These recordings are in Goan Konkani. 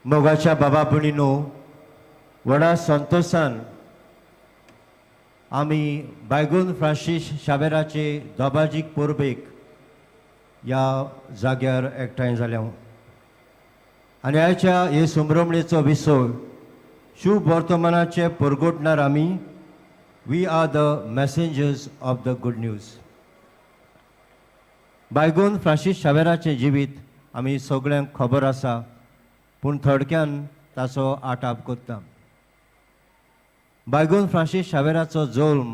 मोगाच्या बाबा भयणीनो, व्हडा संतोशान आमी बायगून फ्रांसीस शावेराचे दोबाजीक परबेक ह्या जाग्यार एकठांय जाल्या आनी आयच्या हे सुमरमणेचो विसय शुभ वर्तमानाचे परगटणार आमी. We are the messengers of the good news. बायगून Francis शावेराचें जिवीत आमी सगळ्यांक खबर आसा, पूण थोडक्यान ताचो आटाप करता. बायगून फ्रांसीस शावेराचो जल्म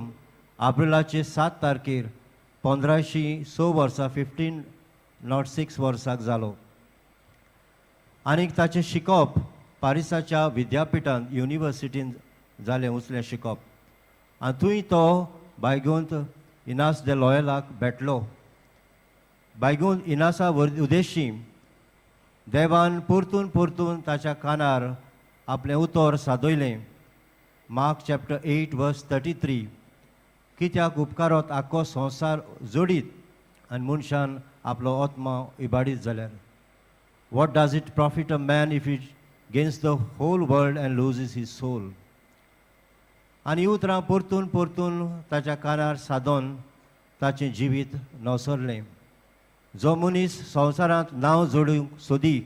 एप्रिलाचे 7 तारखेर 1506 वर्सा, 1506 वर्साक जालो आनीक ताचें शिकप पारिसाच्या विद्यापिठांत, युनिवर्सिटींत जालें उचलें शिकप आनी थंय तो बायगूंत इनास दे लॉयलाक भेटलो. बायगून इनासा उद्देशी देवान परतून परतून ताच्या कानार आपलें उतर सादयलें. Mark chapter 8 verse 33, कित्याक उपकारत आख्खो संवसार जोडीत आनी मनशान आपलो आत्मा इबाडीत जाल्यार? What does it profit a man if he gains the whole world and loses his soul? आनी ही उतरां परतून परतून ताच्या कानार सादोन ताचें जिवीत नवसरलें. जो मनीस संवसारांत नांव जोडूंक सोदी,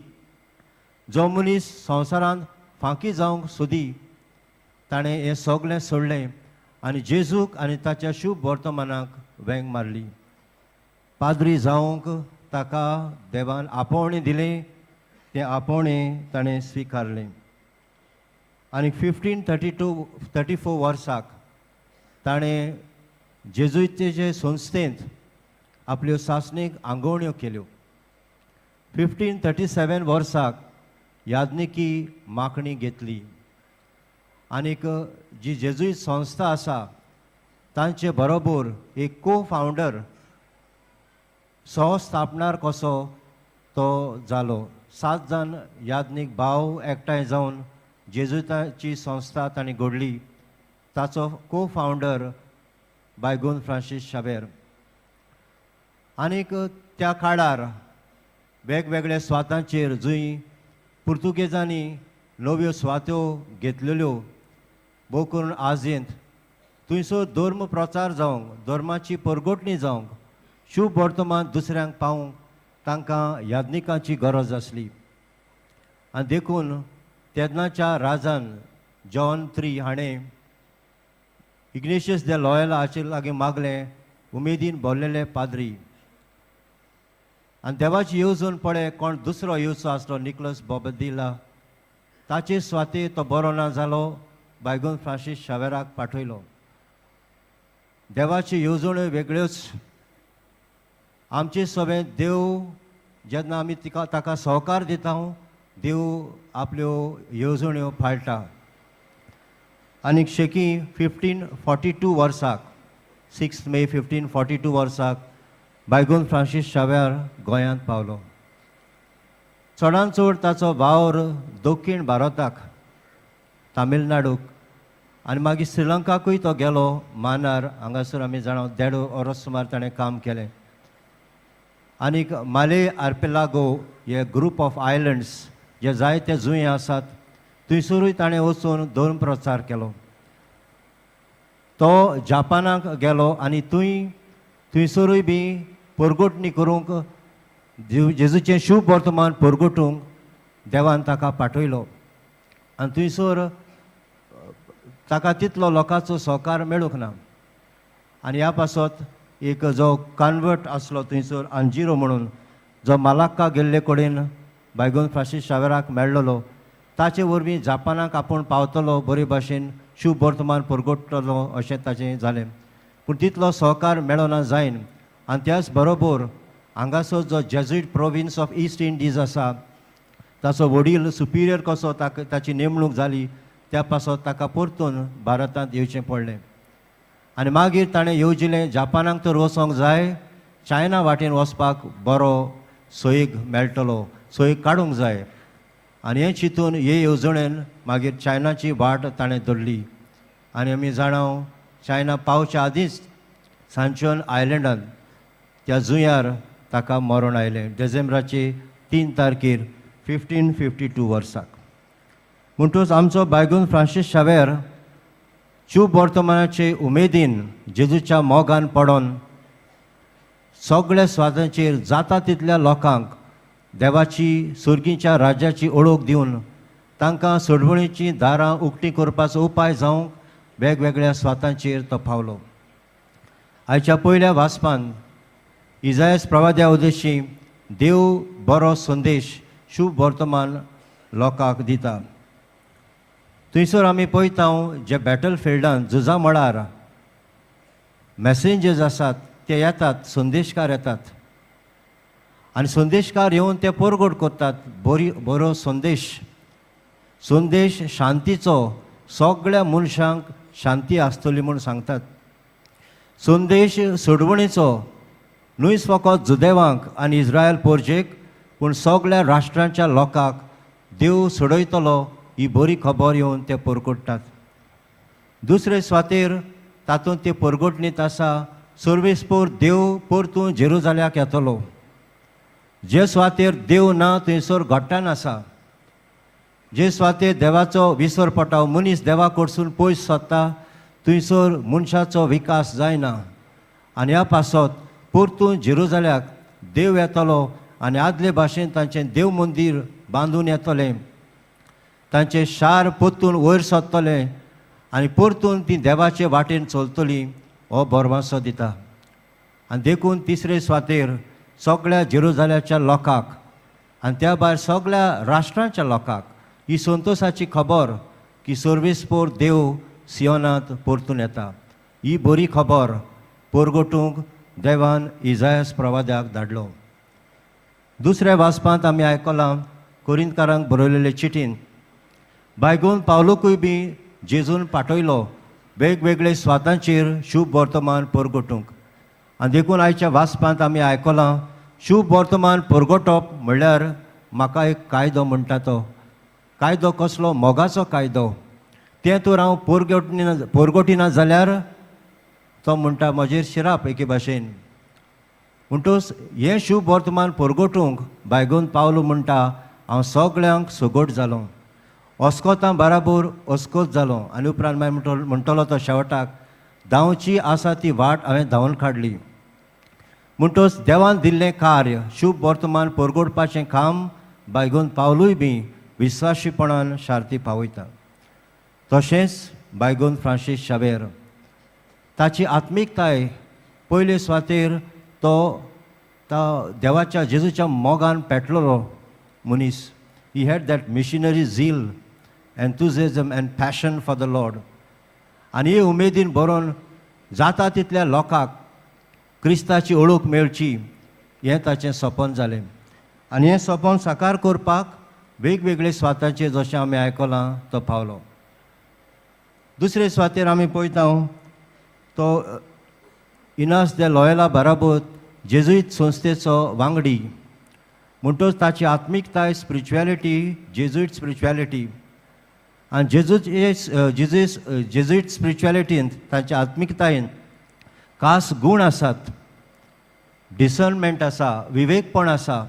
जो मनीस संवसारांत फांकी जावंक सोदी, ताणें हें सगळें सोडलें आनी जेजूक आनी ताच्या शुभ वर्तमानाक वेंग मारली. पाद्री जावंक ताका देवान आपोवणें दिलें. तें आपोवणें ताणें स्विकारलें आनी 1532 34 वर्साक ताणें जेजुईतेचे संस्थेंत आपल्यो सासणीक आंगवण्यो केल्यो. 1537 वर्साक याज्ञिकी मागणी घेतली आनीक जी जेजुईत संस्था आसा तांचे बरोबर एक को फावंडर, सहस्थापणार कसो तो जालो. सात जाण याज्ञीक भाव एकठांय जावन जेजुताची संस्था तांणी घडली. ताचो को फावंडर बायगून फ्रांसीस शावेर. आनीक त्या काळार वेगवेगळ्या सुवातांचेर जंय पुर्तुगेजांनी नव्यो सुवात्यो घेतलेल्यो, भोव करून आजेंत, थंयसर धर्म प्रचार जावंक, धर्माची परगटणी जावंक, शुभ वर्तमान दुसऱ्यांक पावूंक तांकां याज्ञिकांची गरज आसली. आनी देखून तेन्नाच्या राजान जॉन थ्री हाणें इग्नेशियस दे लॉयला हाचे लागीं मागलें उमेदीन भरलेले पाद्री. आनी देवाची येवजण पळय, कोण दुसरो येवचो आसलो, निकलस बोबदिला. ताचे सुवातेर तो बरो ना जालो, बायगून फ्रांसीस शावेराक पाठयलो. देवाची येवजण्यो वेगळ्योच. आमचे सगळें देव जेन्ना आमी तिका ताका सहकार दिता, देव आपल्यो येवजण्यो पाळटा. आनी शेकी 1542 वर्साक, 6 मे 1542 वर्साक बायगून फ्रांसीस शाव्यार गोंयांत पावलो. चडान चड ताचो वावर दक्षीण भारताक, तामिळनाडूक आनी मागीर श्रीलंकाकूय तो गेलो. मानार हांगासर आमी जाणा देड वरस सुमार ताणें काम केलें. आनीक माले आर्पेलागो हे ग्रूप ऑफ आयलंड्स जे जायते जुंये आसात, थंयसरूय ताणें वचून धर्म प्रचार केलो. तो जापानाक गेलो आनी थंय थंयसरूय बी परगटणी करूंक, जेजूचें शुभ वर्तमान परगटूंक देवान ताका पाठयलो. आनी थंयसर ताका तितलो लोकांचो सहकार मेळूंक ना. आनी ह्या पासत एक जो कन्वर्ट आसलो थंयसर, अंजिरो म्हणून, जो मालाक्का गेल्ले कडेन बायगून फ्रांसीस शावेराक मेळ्ळलो, ताचे वरवीं जापानाक आपूण पावतलो, बरे भाशेन शुभ वर्तमान परगटतलो अशें ताचें जालें. पूण तितलो सहकार मेळना जायन आनी त्याच बरोबर हांगासर जो Jesuit province of East Indies आसा ताचो वडील सुपिरियर कसो ताका ताची नेमणूक जाली. त्या पासत ताका परतून भारतांत येवचें पडलें. आनी मागीर ताणें येवजिलें, जापानाक तर वचोंक जाय, चायना वाटेन वचपाक बरो सोयीक मेळटलो, सोयीक काडूंक जाय. आनी हें चिंतून हे येवजणेन मागीर चायनाची वाट ताणें धरली. आनी आमी जाणा, चायना पावच्या आदींच सांचोन आयलंडान त्या जुंयार ताका मरण आयलें, डिसेंबराचे 3 तारखेर 1552 वर्साक. म्हणटूच आमचो बायगून फ्रांसीस शावेर शुभ वर्तमानाचे उमेदीन जेजूच्या मोगान पडोन सगळ्या स्वातांचेर जाता तितल्या लोकांक देवाची सुर्गीच्या राज्याची ओळख दिवन तांकां सोडवणीचीं दारां उक्तीं करपाचो उपाय जावंक वेगवेगळ्या स्वातांचेर तो पावलो. आयच्या पयल्या वाचपान इजायस प्रवाद्या उद्देशी देव बरो संदेश शुभ वर्तमान लोकांक दिता. थंयसर आमी पळयता जे बॅटल फिल्डान झुजा मळार मॅसेंजर्स आसात ते येतात, संदेशकार येतात आनी संदेशकार येवन ते परगट करतात बरी बरो संदेश, संदेश शांतीचो, सगळ्या मनशांक शांती आसतली म्हूण सांगतात. संदेश सोडवणीचो न्हूच फकत जुदेवांक आनी इस्रायल पोरजेक पूण सगळ्या राष्ट्रांच्या लोकांक देव सोडयतलो ही बरी खबर येवन ते परगट्टात. दुसरे सुवातेर तातूंत ते परगटणीत आसा सर्वेस्पोर देव परतून जेरुजाल्याक येतलो. जे सुवातेर देव ना थंयसर घट्टान आसा, जे सुवातेर देवाचो विसर पडटा, मनीस देवा कडसून पयस सोदता थंयसर मनशाचो विकास जायना. आनी ह्या पासत परतून जेरुजाल्याक देव येतलो आनी आदले भाशेन तांचें देव मंदीर बांदून येतलें, तांचें शार परतून वयर सरतलें आनी परतून ती देवाचे वाटेन चलतली हो भरवंसो दिता. आनी देखून तिसरे सुवातेर सगळ्या जेरुजाल्याच्या लोकांक आनी त्या भायर सगळ्या राष्ट्रांच्या लोकांक ही संतोशाची खबर की सर्वेस्पोर देव सियोनांत परतून येता. ही बरी खबर परगटूंक देवान इजायस प्रवाद्याक धाडलो. दुसऱ्या वाचपांत आमी आयकलां कोरिंतकारांक बरयलेले चिटीन बायगून पावलुकूय बी जेजून पाठयलो वेगवेगळे स्वातांचेर शुभ वर्तमान परगटूंक. आनी देखून आयच्या वाचपांत आमी आयकलां शुभ वर्तमान परगटप म्हणल्यार म्हाका एक कायदो म्हणटा तो कायदो कसलो, मोगाचो कायदो. तें तर हांव परगटिना जाल्यार तो म्हणटा म्हजेर शिराप एके भाशेन. म्हणटूच हें शुभ वर्तमान परगटूंक बायगून पावलो म्हणटा हांव सगळ्यांक सगट जालो, अस्कोतां बराबर अस्कोत जालो. आनी उपरांत मागीर म्हणटलो तो शेवटाक धांवची आसा ती वाट हांवें धांवन काडली. म्हणटूच देवान दिल्लें कार्य शुभ वर्तमान परगटपाचें काम बायगून पावलूय बी विस्वाशीपणान शार्ती पावयता. तशेंच बायगून फ्रांसीस शावेर ताची आत्मिकताय पयले सुवातेर तो देवाच्या जेजूच्या मोगान पेटलेलो मनीस. He had that missionary zeal, enthusiasm and passion for the Lord. आनी हे उमेदीन बरोवन जाता तितल्या लोकांक क्रिस्ताची ओळख मेळची हें ताचें सपन जालें. आनी हें सपन साकार करपाक वेगवेगळे सुवातांचेर जशें आमी आयकलां तो पावलो. दुसरे सुवातेर आमी पळयता तो इनास दे लॉयला बराबर जेजुईत संस्थेचो वांगडी. म्हणटच ताची आत्मिकताय स्पिरिच्युएलिटी, जेजुईट स्पिरिच्युएलिटी आनी जेजुईट स्पिरिच्युएलिटींत तांच्या आत्मिकतायेन खास गूण आसात, डिसर्नमेंट आसा, विवेकपण आसा,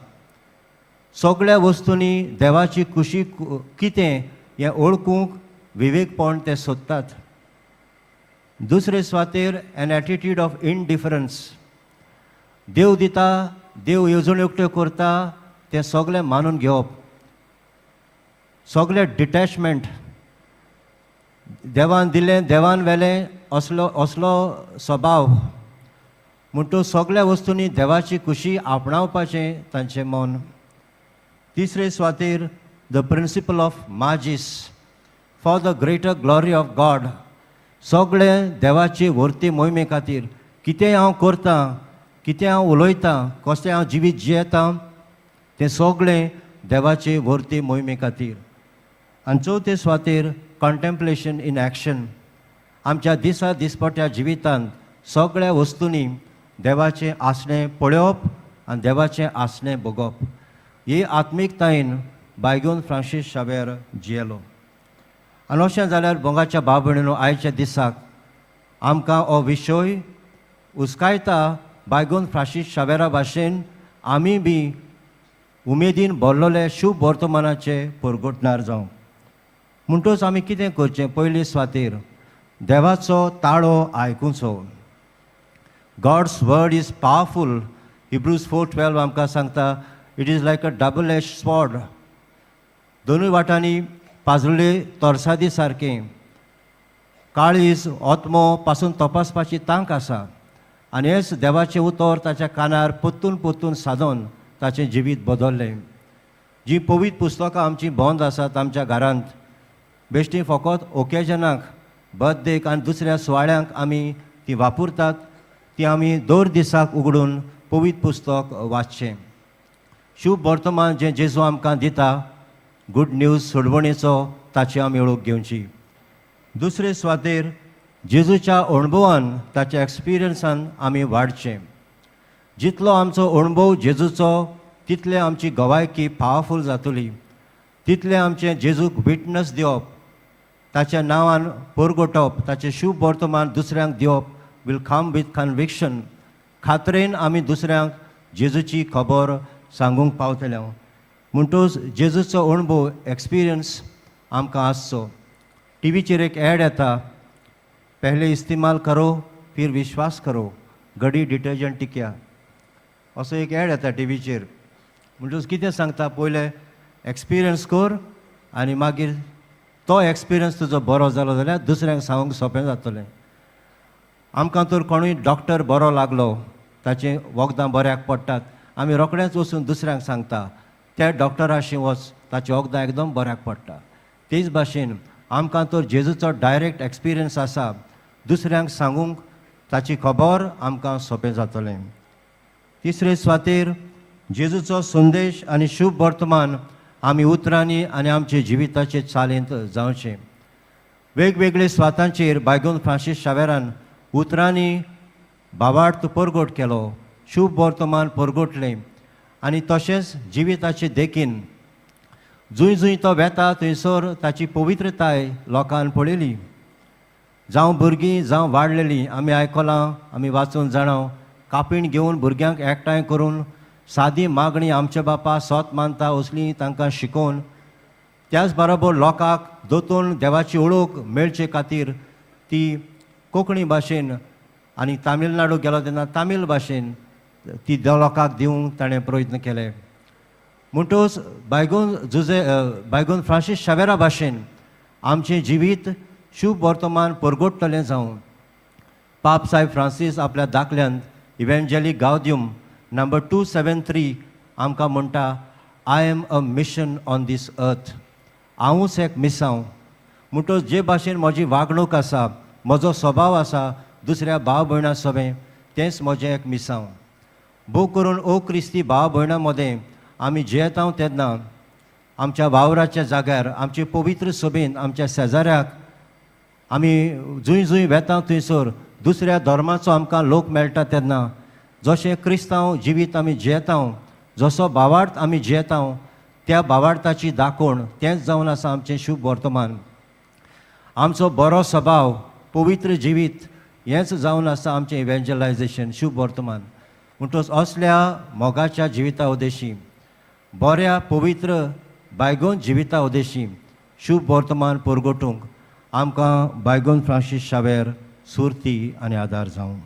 सगळ्या वस्तूंनी देवाची खुशी कितें हें ओळखूंक विवेकपण ते सोदतात. दुसरे सुवातेर एन एटिट्यूड ऑफ इनडिफरन्स, देव दिता, देव येवजण्यो एकट्यो करता तें सगळें मानून घेवप, सगळें डिटॅचमेंट, देवान दिलें देवान व्हेलें असलो असलो स्वभाव. म्हणटू सगळ्या वस्तूंनी देवाची खुशी आपणावपाचें तांचें मन. तिसरे सुवातेर the principle of magis for the greater glory of God, सगळें देवाची व्हरती मोहिमे खातीर कितें हांव करतां, कितें हांव उलयतां, कशें हांव जिवीत जियेतां तें सगळें देवाचे व्हरती मोहिमे खातीर. आनी चवथे सुवातेर कॉन्टेम्पलेशन इन एक्शन, आमच्या दिसा दिसपट्या जिवितांत सगळ्या वस्तूंनी देवाचें आसणें पळोवप आनी देवाचें आसणें भोगप ही आत्मिकतायेन बायगून फ्रांसीस शावेर जियेलो. आनी अशें जाल्यार बोंगाच्या भाव भयणीनो आयच्या दिसाक आमकां हो विशय उस्कायता बायगून फ्रांसीस शावेरा भाशेन आमी बी उमेदीन भरलेले शुभ वर्तमानाचे परगटणार जावं. म्हणटच आमी कितें करचें? पयले सुवातेर देवाचो ताळो आयकुचो. God's word is powerful. Hebrews 4:12 आमकां सांगता, it is like a double edge sword. दोनूय वाटांनी पाजळ्ळे तरसादी सारकें काळीज आत्मो पासून तपासपाची तांक आसा. आनी हेच देवाचें उतर ताच्या कानार परतून परतून सादोन ताचें जिवीत बदल्लें. जीं पवित्र पुस्तकां आमचीं बंद आसात आमच्या घरांत, बेश्टीं फकत ओकेजनाक, बर्थडेक आनी दुसऱ्या सुवाळ्यांक आमी ती वापरतात, ती आमी दर दिसाक उगडून पवित्र पुस्तक वाचचें. शुभ वर्तमान जें जेजू आमकां दिता, गुड न्यूज सोडवणेचो, ताची आमी वळख घेवची. दुसरे सुवातेर जेजूच्या अणभवान, ताच्या एक्सपिरियन्सान आमी वाडचें. जितलो आमचो अणभव जेजूचो, तितले आमची गवायकी पावरफूल जातली, तितलें आमचें जेजूक विटनस दिवप, ताच्या नांवान परगटप, ताचें शुभ वर्तमान दुसऱ्यांक दिवप will come with conviction. खात्रेन आमी दुसऱ्यांक जेजूची खबर सांगूंक पावतले. म्हणटूच जेजूचो अणभव, एक्सपिरियन्स आमकां आसचो. टिवीचेर एक एड येता, "पहले इस्तेमाल करो, फिर विश्वास करो, घडी डिटर्जंट टिकिया," असो एक एड येता टिवीचेर. म्हणटूच कितें सांगता? पयलें एक्सपिरियन्स कर आनी मागीर तो एक्सपिरियन्स तुजो बरो जालो जाल्यार दुसऱ्यांक सांगूंक सोंपें जातलें. आमकां तर कोणूय डॉक्टर बरो लागलो, ताचें वखदां बऱ्याक पडटात, आमी रोखडेंच वचून दुसऱ्यांक सांगता, त्या डॉक्टराशी वच, ताचीं वखदां एकदम बऱ्याक पडटा. तेच भाशेन आमकां तर जेजूचो डायरेक्ट एक्सपिरियन्स आसा, दुसऱ्यांक सांगूंक ताची खबर आमकां सोंपें जातलें. तिसरे सुवातेर जेजूचो संदेश आनी शुभ वर्तमान आमी उतरांनी आनी आमचे जिविताचे चालींत जावचें. वेगवेगळे सुवातांचेर बायगोन फ्रांसीस शावेरान उतरांनी भावार्थ परगट केलो, शुभ वर्तमान परगटलें आनी तशेंच जिविताचे देखीन. जंय जंय तो वेता थंयसर ताची पवित्रताय लोकान पळयली, जावं भुरगीं जावं वाडलेलीं. आमी आयकलां, आमी वाचून जाणां, कापीण घेवन भुरग्यांक एकठांय करून सादी मागणी, आमचे बापा सोत मानता असली तांकां शिकोवन, त्याच बरोबर लोकांक दोतोन देवाची वळख मेळचे खातीर ती कोंकणी भाशेन आनी तामिळनाडू गेलो तेन्ना तामीळ भाशेन ती लोकांक दिवंक ताणें प्रयत्न केले. म्हणटूच बायगोन जुजे बायगोन फ्रांसीस शावेरा भाशेन आमचें जिवीत शुभ वर्तमान परगटतलें जावं. पाप साहेब फ्रांसीस आपल्या दाखल्यांत, इव्हेंजेली गावद्यूम नंबर 273, आमकां म्हणटा, "I am a mission on this earth." हांवूच एक मिसांव. म्हणटच जे भाशेन म्हजी वागणूक आसा, म्हजो स्वभाव आसा दुसऱ्या भाव भयणां सोबें, तेंच म्हजें एक मिसांव. भोव करून ओ क्रिस्ती भाव भयणां मदें आमी जियेता तेन्ना आमच्या वावराच्या जाग्यार, आमचे पवित्र सभेन, आमच्या शेजाऱ्याक, आमी जंय जंय वेता थंयसर दुसऱ्या धर्माचो आमकां लोक मेळटा तेन्ना जशें क्रिस्तांव जिवीत आमी जियेता, जसो भावार्थ आमी जियेता, त्या भावार्थाची दाखोवण तेंच जावन आसा आमचें शुभ वर्तमान. आमचो बरो स्वभाव, पवित्र जिवीत हेंच जावन आसा आमचें इव्हेंजलायजेशन, शुभ वर्तमान. म्हणटच असल्या मोगाच्या जिविता उद्देशी, बऱ्या पवित्र बायगोन जिविता उद्देशी शुभ वर्तमान परगटूंक आमकां बायगोन फ्रांसीस शावेर सुरती आनी आदार जावं.